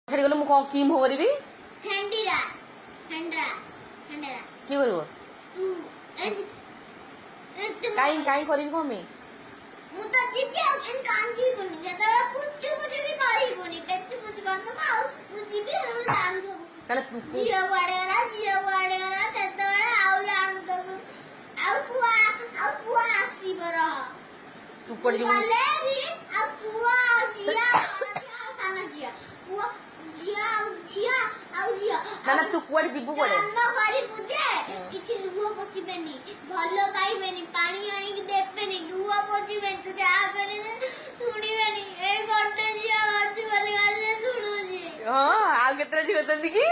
ଛାଡ଼ିଗଲେ ମୁଁ କଣ କି ମୁହଁ କରିବି? ହେଣ୍ଡିରା ହେଣ୍ଡରା ହେଣ୍ଡରା। କିଏ କରିବ? ତୁ କାଇଁ କାଇଁ କରିବି କଣ ପାଇଁ? ମୁଁ ତ ଯିବି ଆଉ କାନ୍ଦିବୁନି, ଯେତେବେଳେ ପୁଛୁ ପୁଛୁ ବି କରିବୁନି, ପେଚୁ ପୁଛୁ କରିଦେବୁ। ଆଉ ମୁଁ ଯିବି ସେତେବେଳେ ଜାଣୁଥିବୁ ଝିଅ କୁଆଡେ ଗଲା, ଝିଅ କୁଆଡେ ଗଲା। ସେତେବେଳେ ଆଉ ଜାଣୁଥିବୁ। ଆଉ ପୁଅ, ଆଉ ପୁଅ ଆସିବ, ରହ। ତୁ କୁଆଡେ ଯିବୁ? ଗଲେ ଆଉ ପୁଅ ଆଉ ଝିଅ, ସାନ ଝିଅ, ପୁଅ, ଝିଅ ଆଉ ଝିଅ ଆଉ ଝିଅ। ନା ନା, ତୁ କୁଆଡେ ଯିବୁ? କୁଆଡେ ଜନ୍ମ କରିବୁ ଯେ କିଛି ଲୁହ ପୋଛିବେନି, ଭଲ ପାଇବେନି, ପାଣି ଆଣିକି ଦେବେନି, ଲୁହ ପୋଛିବେନି, ତୁ ଯାହା କହିଲେ ଶୁଣିବେନି। ଏଇ ଗୋଟେ ଝିଅ କରିଛୁ ବୋଲି କହିଲେ ଶୁଣୁଛି। ହଁ, ଆଉ କେତେଟା ଝିଅ ଅଛନ୍ତି କି?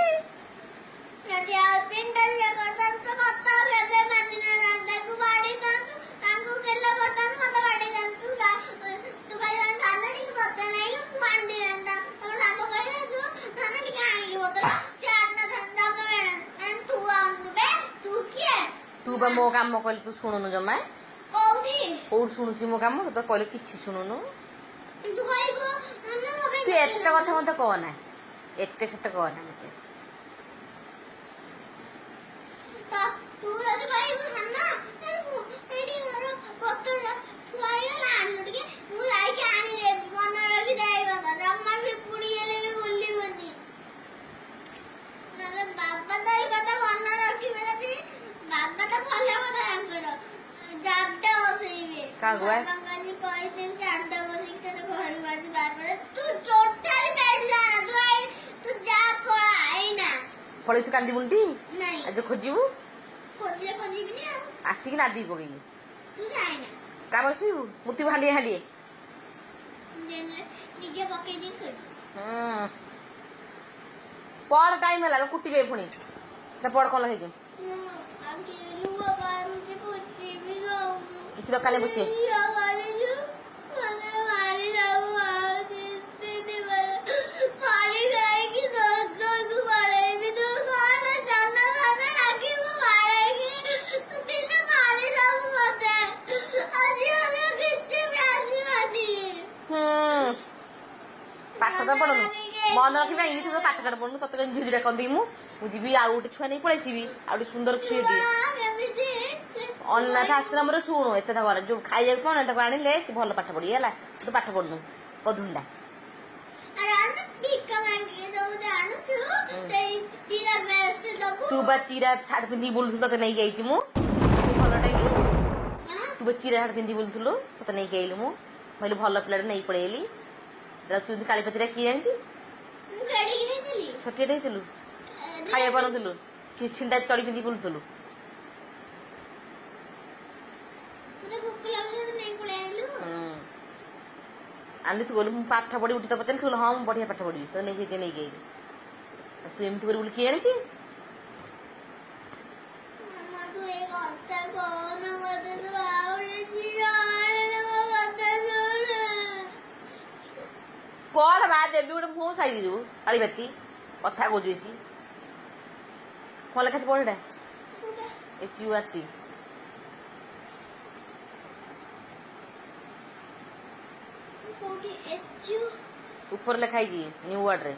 ଯଦି ଆଉ ତିନିଟା ଝିଅ କରିଥାନ୍ତୁ ତ କଥା କେବେ ମାନିନଥାନ୍ତୁ, ତାକୁ ବାଡେଇଥାନ୍ତୁ, ତାଙ୍କୁ ଗେଲ କରିଥାନ୍ତୁ, ମତେ ବାଡେଇଥାନ୍ତୁ। ତୁ କହିଥାନ୍ତୁ ସାନ ଟିକେ ବୋତଲ ନାହିଁ, ମୁଁ ଆଣିଦେଇଥାନ୍ତା। ତମ ସାଙ୍ଗ କହିଥାନ୍ତୁ ସାନ ଟିକେ ଆଣିକି ବୋତଲ, ସେ ଆଣିନଥାନ୍ତା। ତୁ ଆଣୁନୁ ବେ, ତୁ କିଏ? ତୁ ବା ମୋ କାମ କହିଲେ ତୁ ଶୁଣୁନୁ ଜମା। କୋଉଠି କୋଉଠି ଶୁଣୁଛି ମୋ କାମ? ତୁ କହିଲେ କିଛି ଶୁଣୁନୁ। ତୁ କହିବୁ। ତୁ ଏତେ କଥା ମତେ କହନା, ଏତେ ସେତେ କହନା ମତେ। ତୁ ଯଦି କହିବୁ ସାନ ସେଇଠି ମୋର ବୋତଲ ଥୁଆ ହେଇଗଲା, ଆଣିଲୁ ଟିକେ, ମୁଁ ଯାଇକି ଆଣିଦେବି, ମନେ ରଖିଦେବି କଥା, ଜମା ବି ପୁଣି ହେଲେ ବି ଭୁଲିବନି। ନହେଲେ ବାବା ତ ଏଇ କଥା ମନେ ରଖିବେ। ଯଦି ବାବା ତ ଭଲ କଥା, ତାଙ୍କର ଜାବଡା ବସେଇବେ। କାହାକୁ? ବାବାଙ୍କୁ ଆଜି କହିଦେବି, ଜାବଡା ବସେଇକି ତୋତେ ଘରକୁ ଆଜି ବାରବାର। ତୁ ଟୋଟାଲି ବେଡ୍ ଯାନା, ତୁ ତୁ ଯା, ପଳା ଏଇନା। ପଳେଇ, ତୁ କାନ୍ଦିବୁନି ଟି? ନାଇଁ। ଆଜି ଖୋଜିବୁ? ଖୋଜିଲେ ଖୋଜିବିନି ଆଉ। ଆସିକି ନାଦିବି ପକେଇକି। ତୁ ଯାଇନା। କାମରେ ଶୋଇବୁ, ମୁତିବୁ ହାଣ୍ଡିଏ ହାଣ୍ଡିଏ। ନିଜେ ପକେଇ ଦେଇକି ଶୋଇବୁ। ହୁଁ, ପଢ, ଟାଇମ ହେଲା, କୁଟିବେ ପୁଣି। ପଢ, କଣ ହେଇଛୁ? ଲୁହ ବାହାରୁଛି, ପୋଛିବି। କିଛି ଦରକାର ନାହିଁ ପୋଛିବେ। ଝିଅ କରିଛୁ ମତେ ମାରିଦବୁ, ଆଉ ମାରି ଖାଇକି ସ୍ୱର୍ଗକୁ ପଳେଇବି। ତୁ କଣ ଜନ ଧନ ଡାକିବୁ ମାରିକି, ତୁ ଦିନେ ମାରିଦବୁ ମତେ, ଆଉ ଝିଅର କିଛି ବି ଆସିବନି। ହୁଁ, ପାଠ ତ ପଢୁନୁ, ମନେ ରଖିବା ଇଂଲିଶ ତ ପାଠ ସାଠ ପଢୁନୁ। ତତେ କେମିତି ଝିଅ ଡାକନ୍ତି? ମୁଁ ଯିବି ଆଉ ଗୋଟେ ଛୁଆ ନେଇ ପଳେଇସିବି, ଆଉ ଗୋଟେ ସୁନ୍ଦର ଝିଅଟିଏ। କେମିତି? ଅନାଥ ଆଶ୍ରମରେ। ଶୁଣୁ, ଏତେ କର ଯୋଉ ଖାଇବାକୁ ପାଉନା, ତାକୁ ଆଣିଲେ ସେ ଭଲ ପାଠ ପଢିବ। ହେଲା, ତୁ ପାଠ ପଢୁନୁ ପଧୁଣ୍ଡା। ଭିକ ମାଗିକି ଦଉ ଆଣୁଛୁ, ସେଇ ଚିରା ଡ୍ରେସ ଦବୁ। ତୁ ବା ଚିରା ସାର୍ଟ ପିନ୍ଧିକି ବୁଲୁଥିଲୁ, ତତେ ନେଇକି ଆଇଛି ମୁଁ। ତୁ ଭଲଟା କି? ତୁ ବା ଚିରା ସାର୍ଟ ପିନ୍ଧି ବୁଲୁଥିଲୁ, ତତେ ନେଇକି ଆଇଲି ମୁଁ। କହିଲି ଭଲ ପିଲାଟା, ନେଇ ପଳେଇ ଆଇଲି। ତୁ ଏମିତି କାଳି ପାତିରା କିଏ ଜାଣିଛି? ମୁଁ ଖେଳିକି ହେଇଥିଲି। ଛୋଟିଆଟେ ହେଇଥିଲୁ, ଖାଇବା ପାଉନଥିଲୁ, ଛିଣ୍ଡା ଚଳି ପିନ୍ଧି ବୁଲୁଥିଲୁ। ମତେ ଭୋକ ଲାଗୁଥିଲା, ତୁ ନେଇକି ପଳେଇ ଆଇଲୁ। ଆଣିଲି, ତୁ କହିଲୁ ମୁଁ ପାଠ ପଢିବି। ଉଠି ତ ପଚାରିଲି, ତୁ କହିଲୁ ହଁ ମୁଁ ବଢିଆ ପାଠ ପଢିବି। ତ ନେଇକି ନେଇକି ଆଇଲି। ତୁ ଏମିତି କରିବୁ ବୋଲି କିଏ ଜାଣିଛି? ମାମା, ତୁ ଏ କଥା କହୁନ ମତେ। ତୁ ଆହୁରି ଝିଅ ଆଣିଲେ ମୋ କଥା ଶୁଣ। ପଢ ବା, ଦେବି ଗୋଟେ ମୁହଁ ଖାଇକି ଯିବୁ। କାଳିବାତି କଥା କହୁଛୁ ବେଶୀ। କଣ ଲେଖା ପଢ ଏଟା? H U R T. କୋଉଠି ଏଚ୍ ୟୁ? ଉପରେ ଲେଖା ହେଇଛି ନ୍ୟୁ ୱାର୍ଡରେ।